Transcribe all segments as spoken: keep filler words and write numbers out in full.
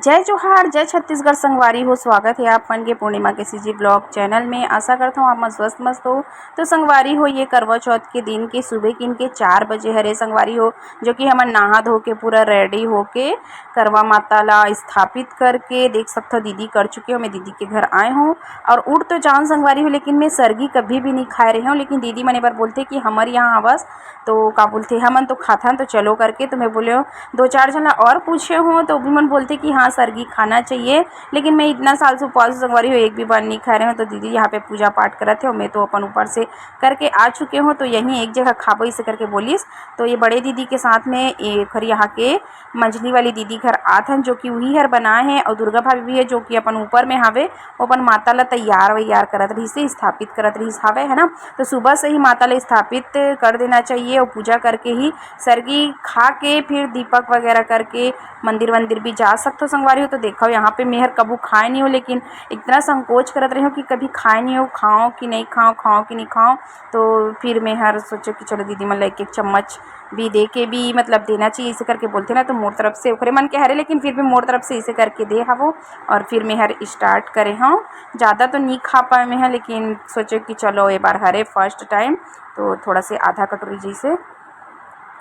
जय जोहार, जय छत्तीसगढ़ संगवारी हो। स्वागत हे आप मन के पूर्णिमा के CG vlog channel में। आशा करत हूँ आप मन स्वस्थ मस्त हो। तो संगवारी हो, ये करवा चौथ के दिन के सुबह किन के चार बजे हरे संगवारी हो, जो कि हमन नहा धो के पूरा ready होके करवा माता ला स्थापित करके देख सकथो दीदी कर चुके हो। मैं दीदी के घर आए हूँ और उठ तो जाऊँ संगवारी हो, लेकिन मैं सरगी कभी भी नहीं खाए रहे हूँ। लेकिन दीदी मन ए बार बोलथे कि हमर यहाँ आवस तो का बोलथे, हमन तो खाथन, तो चलो करके। तो मैं बोले हूँ, दो चार झन ला और पूछे हूँ तो भी मन बोलथे कि हाँ सरगी खाना चाहिए, लेकिन मैं इतना साल से उपवास संगवारी हूँ, एक भी बार नहीं खा रहे हूँ। तो दीदी यहाँ पे पूजा पाठ करत हे, मैं तो अपन ऊपर से करके आ चुके हूँ, तो यहीं एक जगह खाबो इसे करके बोलिस। तो ये बड़े दीदी के साथ में एक हर यहाँ के मंझली वाली दीदी घर आथन, जो कि उही हर बनाए हैं, और दुर्गा भाभी भी है जो कि अपन ऊपर में हावे, वो अपन माता ला तैयार वैयार करत रहिस, स्थापित करत रहिस हावे, है ना। तो सुबह से ही माता ला स्थापित कर देना चाहिए और पूजा करके ही सरगी खा के फिर दीपक वगैरह करके मंदिर वंदिर भी जा सकथो संगवारी हो। तो देखो यहाँ पे मेहर कबू खाए नहीं हो, लेकिन इतना संकोच करत रहे हो कि कभी खाए नहीं हो, खाओ कि नहीं खाओ, खाओ कि नहीं खाओ। तो फिर मेहर सोचो कि चलो दीदी मन ला एक एक चम्मच भी दे के भी मतलब देना चाहिए, इसे करके बोलथे ना। तो मोर तरफ से ओकरे मन के हरे, लेकिन फिर भी मोर तरफ से इसे करके दे हवो। और फिर मेहर start करे हूँ। ज़्यादा तो नहीं खा पाए मैं, लेकिन सोचे कि चलो ये बार हरे first time, तो थोड़ा से आधा कटोरी जैसे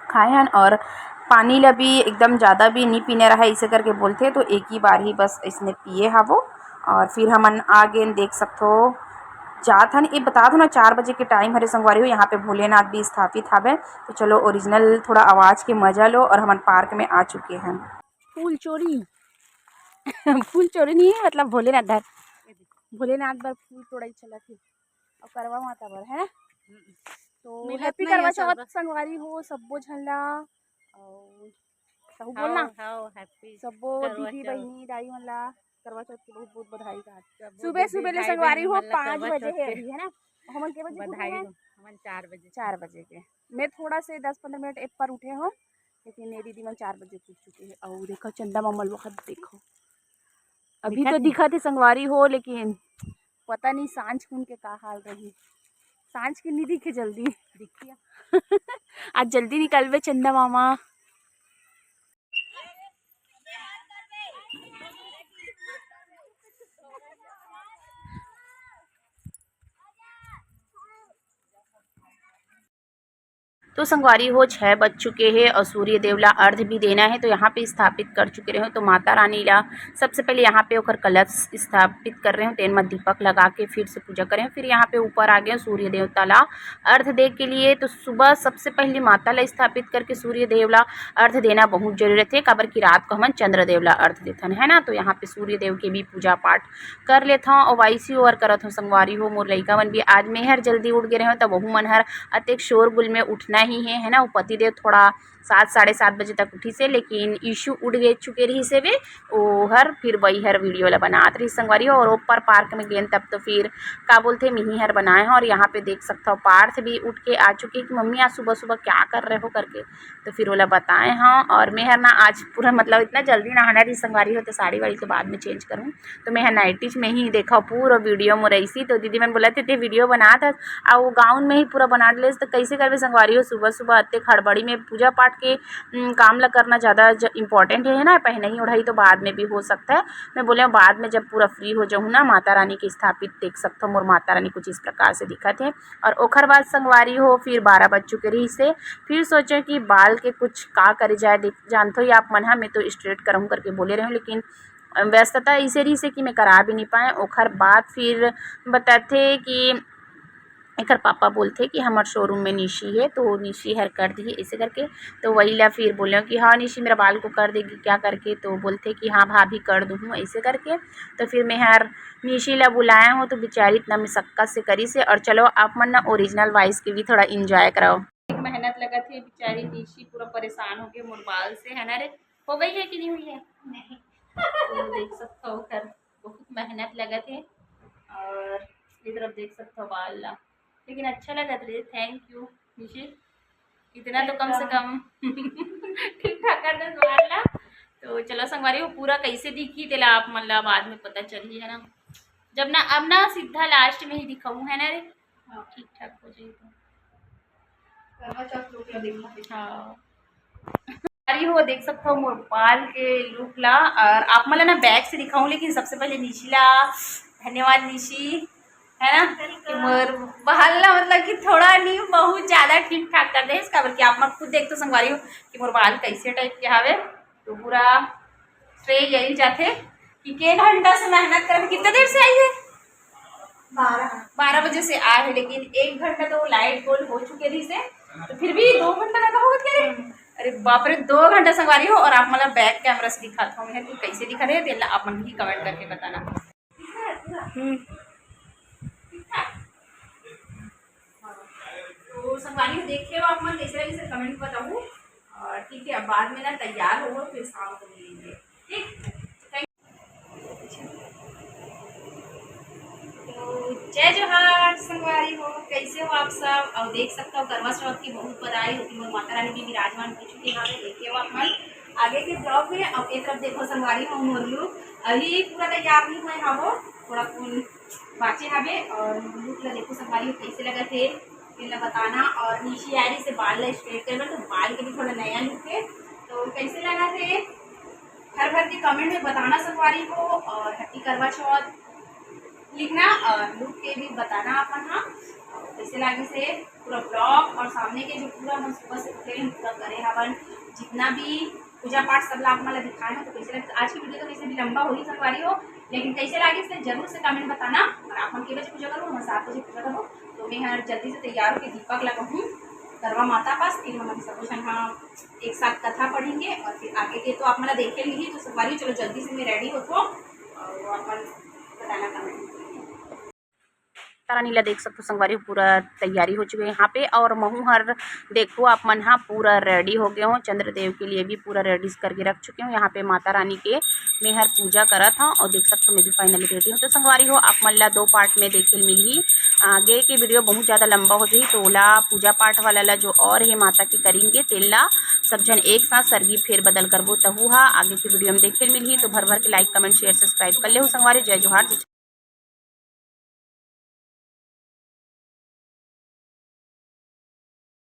खाए हन। और पानी ला भी एकदम ज़्यादा भी नहीं पीने रहा, इसे करके बोलथे, तो एक ही बार ही बस इसने पिए हवो। और फिर हमन आगे देख सकथो जात हन। ये बता दो ना, चार बजे के time हरे संगवारी हो, यहाँ पे भोलेनाथ भी स्थापित हवे। तो चलो original थोड़ा आवाज़ के मजा लो, और हमन park में आ चुके हैं। फूल चोरी फूल चोरी नहीं है, मतलब भोलेनाथ धर, भोलेनाथ बर फूल तोड़ाई चलत हे, और करवा माता बर है। तो happy करवा चौथ संगवारी हो सब्बो झन ला। और कहू बोलना, सब्बो दीदी बहिनी दाई मन ला करवा चौथ के बहुत बहुत बधाई कहा। सुबह सुबह ले संगवारी हो, पाँच बजे है अभी, है ना? हमन के बजे बधाई हो? हमन चार बजे। चार बजे के। मैं थोड़ा से दस पंद्रह मिनट एक पर उठे हो, लेकिन ये दीदी मन चार बजे उठ चुके हैं। और देखो चंदा मामा लोग देखो, अभी तो दिखत हे संगवारी हो, लेकिन पता नहीं सांझ कुन के का हाल रही। सांझ के नहीं दिखे जल्दी। देखिए आज जल्दी निकलबे चंदा मामा। तो संगवारी हो, छः बज चुके हैं और सूर्य देव ला अर्घ भी देना है। तो यहाँ पे स्थापित कर चुके रहे हो। तो माता रानी ला सबसे पहले यहाँ पे ओकर कलश स्थापित कर रहे हो, तेन में दीपक लगा के फिर से पूजा करें। फिर यहाँ पे ऊपर आ गए सूर्य देवता ला अर्घ दे के लिए। तो सुबह सबसे पहले माता ला स्थापित करके सूर्य देव ला अर्घ देना बहुत जरूरत है, काबर कि रात को हमन चंद्र देव ला अर्घ देथन, है ना। तो यहाँ पे सूर्य देव के भी पूजा पाठ कर लेथव। और वैसी ओवर करत हो संगवारी हो, मोर लइका मन भी आज मेहर जल्दी उठ गे रहे हो, तब वहू मन हर अतेक शोरगुल में उठना ही है, है ना। वो पतिदेव थोड़ा सात, साढ़े सात बजे तक उठिस हे, लेकिन ईशु उठ गे चुके रहिस हे वे, ओहर फिर वही हर वीडियो ला बनात रहिस संगवारी हो। और ऊपर पार्क में गेन तब तो फिर का बोलथे मिही हर बनाए हैं। और यहाँ पे देख सकता हो पार्थ भी उठ के आ चुके कि मम्मी आज सुबह सुबह क्या कर रहे हो करके, तो फिर ओला बताए हाँ। और मैं हर ना आज पूरा मतलब इतना जल्दी नहाना रही संगवारी हो, तो साड़ी वाड़ी तो बाद में चेंज करूँ। तो मैं ह नाइटीज में ही देखा पूरा वीडियो मोर ऐसी। तो दीदी मन बोला थे, "ते वीडियो बनात हस, आ वो गाउन में ही पूरा बना लेस, तो कैसे करबे संगवारी हो? सुबह सुबह अतेक हड़बड़ी में पूजा पाठ के, उम, काम ला करना ज़्यादा ज-, इम्पोर्टेंट है ना, पहनही ओढ़ही तो बाद में भी हो सकता है।" मैं बोले, "बाद में जब पूरा फ्री हो जाऊँ ना, माता रानी के स्थापित देख सकता हूँ, मोर माता रानी कुछ इस प्रकार से दिखत है।" और ओखर बाद संगवारी हो, फिर बारह बज चुके रहिस हे। फिर सोचे कि बाल के कुछ का करे जाए, देख, जानथो ही आप मन ह, मैं तो स्ट्रेट करहूँ करके बोले रहे हूँ, लेकिन व्यस्तता ऐसे रहिस हे कि मैं करा भी नहीं पाए। ओखर बाद फिर बताथे कि एकर पापा बोलथे कि हमर शोरूम में निशी है, तो निशी हर कर दिही ऐसे करके। तो वही ला फिर बोले कि हाँ निशी मेरा बाल को कर देगी क्या करके, तो बोलथे कि हाँ भाभी कर दूँ ऐसे करके। तो फिर मैं हर निशी ला बुलाया हूँ, तो बेचारी इतना मशक्कत से करिस हे। और चलो आप मन ना ओरिजिनल वॉइस के भी थोड़ा एंजॉय कराओ। मेहनत लगत हे बेचारी निशी, पूरा परेशान हो गई मोर बाल से, है ना रे? हो गई है कि नहीं हुई है? नहीं। तो देख सकता हो घर बहुत मेहनत लगत हे। और ये तरफ देख सकता हो बाल ला, लेकिन अच्छा लगत रे। थैंक यू निशी, इतना तो कम से कम ठीक ठाक कर दे बाल ला। तो चलो संगवारी हो, पूरा कैसे दिखी तेला आप मन ला बाद में पता चलही, है ना। जब ना अब ना सीधा लास्ट में ही दिखाऊँ, है ना रे? हाँ। ठीक ठाक हो जाए तो। करवा चौथ लोग ला देखना है। हाँ। अरे हो, देख सकथो मोर बाल के लुक ला, और आप मन ला ना बैक से दिखाऊं, लेकिन सबसे पहले निशी ला धन्यवाद निशी, है ना, कि मोर बाल ला मतलब कि थोड़ा नहीं बहुत ज्यादा ठीक ठाक कर दे, काबर कि आप मन खुद देख तो संगवारी हो कि मोर बाल कैसे टाइप के हावे। तो पूरा श्रेय यही जाथे कि के घंटा से मेहनत कर, कितना देर से आई है? बारह। बारह बजे से आए हे, लेकिन एक घंटा तो लाइट गोल हो चुके रहिस हे, तो फिर भी दो घंटा लगा होगा क्या रे? अरे बाप रे, दो घंटा संगवारी हो। और आप मन ला बैक कैमरा से दिखात हूँ मैं कि कैसे दिखत हे, तेला आप मन भी कमेंट करके बताना। हम्म। तो संगवारी हो, देखे हो आप मन कैसे लगे, कमेंट बताओ। और ठीक है, अब बाद में ना तैयार हो, फिर शाम को मिलेंगे, ठीक? तो जय जोहार संगवारी हो, कैसे हो आप सब? और देख सकते हो करवा चौथ की बहुत बधाई होती है, माता रानी भी विराजमान हो चुकी है यहाँ पे। देखे हो आप मन आगे के ब्लॉग में। और एक तरफ देखो संगवारी हो मोर लुक, अभी पूरा तैयार नहीं हुए हवो, थोड़ा फूल बाचे हवे। और लुक ला देखो संगवारी हो कैसे लगा थे, तेला बताना। और निशी आ रही से बाल ला स्ट्रेट कर, तो बाल के भी थोड़ा नया लुक है, तो कैसे लगा थे घर भर के कमेंट में बताना संगवारी हो। और हैप्पी करवा चौथ लिखना और लुक के भी बताना अपन। हाँ, और कैसे लागे से पूरा ब्लॉग और सामने के जो पूरा हम सुबह से उठे हैं, पूरा करे हवन, जितना भी पूजा पाठ सब ला आप मन ला दिखाए हो। तो कैसे लगे आज की वीडियो, तो वैसे भी लंबा होही संगवारी हो, लेकिन कैसे लागे से जरूर से कमेंट बताना। और आप मन के बजे पूजा करो, हम सात बजे पूजा करो, तो मैं हर जल्दी से तैयार होके दीपक लगाऊँ करवा माता पास, फिर हम सब कुछ हाँ एक साथ कथा पढ़ेंगे। और फिर आगे के तो आप मन ला देखे नहीं, तो संगवारी चलो जल्दी से मैं रेडी होतो और वो अपन बताना कमेंट। रानी ला देख सकते हो संगवारी, पूरा तैयारी हो चुके हे यहाँ पे। और महू हर देखो आप मन, हाँ, पूरा रेडी हो गए हो। चंद्रदेव के लिए भी पूरा रेडी करके रख चुके हो। यहाँ पे माता रानी के मैं हर पूजा करत हूँ और देख सकते हो मैं भी फाइनली रेडी हूँ। तो संगवारी हो, आप मन ला दो पार्ट में देखे मिलही। आगे के वीडियो बहुत ज़्यादा लंबा हो जाही, तो ओला पूजा पाठ वाला ला जो और है माता के करेंगे, तेला सब झन एक साथ सरगी फेर बदल करबो, तहू हा आगे के वीडियो में देखे मिलही। तो भर भर के लाइक, कमेंट, शेयर, सब्सक्राइब कर लेहू संगवारी। जय जोहार, जय